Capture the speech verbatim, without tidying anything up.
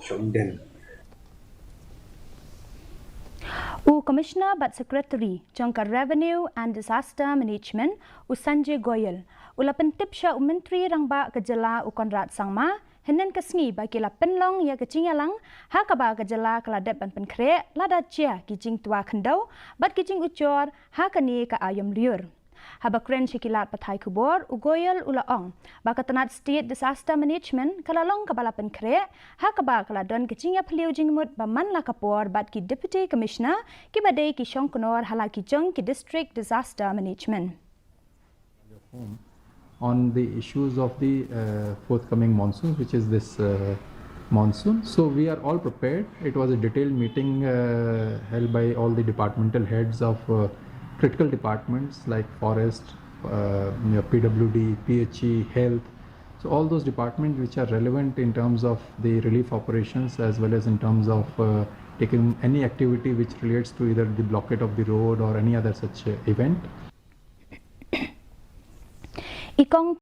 Jong den. U Commissioner bad Secretary jong ka Revenue and Disaster Management, u Sanjay Goyal, u la pyntip sha u Myntri Rangbah ka jylla u Conrad Sangma hynnin ka sngi ba ki la pynlong ïa ka jingïalang ha kaba ka jylla ka la dep ban pynkhreh lada jia ki jingtwa khyndew bad ki jingujor ha kane ka aïom lyiur. Haba kren sha ki lad pathai khubor, u Goyal u la ong ba ka tnat State Disaster Management ka la long kaba la pynkhreh ha kaba ka la don ka jingïaphylliew jingmut ba man la ka por bad ki Deputy Commissioner kiba dei ki shongknor ha la ki jong ki District Disaster Management. On the issues of the uh, forthcoming monsoons, which is this uh, monsoon. So we are all prepared. It was a detailed meeting uh, held by all the departmental heads of uh, critical departments like forest, uh, you know, P W D, P H E, health. So all those departments which are relevant in terms of the relief operations as well as in terms of uh, taking any activity which relates to either the blockade of the road or any other such uh, event. I Kong